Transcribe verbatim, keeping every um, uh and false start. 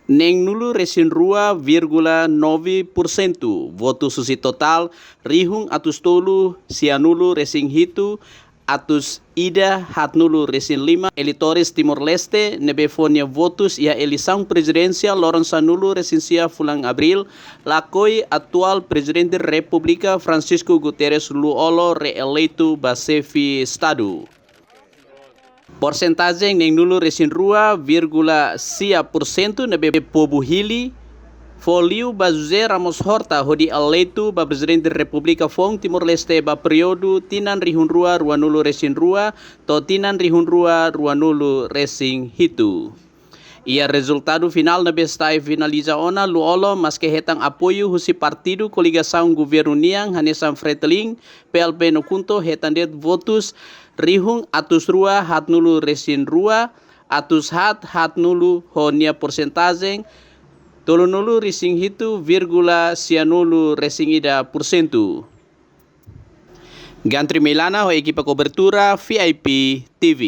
neen nulu resin rua vírgula nove por cento votus husi totál rihun atus tolu sia nulu resin hitu atus ida haat nulu resin lima eleitores Timor-Leste ne'ebé fó nia votus iha eleisaun prezidensiál loron sanulu resin sia fulan Abríl, lakohi atuál Prezidente Repúblika Francisco Guterres Lú-Olo reeleitu ba xefe Estadu. Porsentajen neen nulu resin rua vírgula sia por cento ne'ebé povu Dili fó liu ba José Ramos Horta hodi eleitu ba Prezidente Repúblika foun Timor-Leste ba períodu tinan rihun rua rua nulu resin rua to'o tinan rihun rua rua nulu resin hitu. Iha rezultadu finál ne'ebé sai finaliza ona, Lú-Olo maske hetan apoiu husi partidu koligasaun governu nian hanesan Fretilin, P L P no KHUNTO hetan de'it votus rihun atus rua haat nulu resin rua atus haat haat nulu ho nia porsentajen tolu nulu resin hitu vírgula sia nulu resin ida por cento. Gantri Meilana ho ekipa kobertura V I P T V.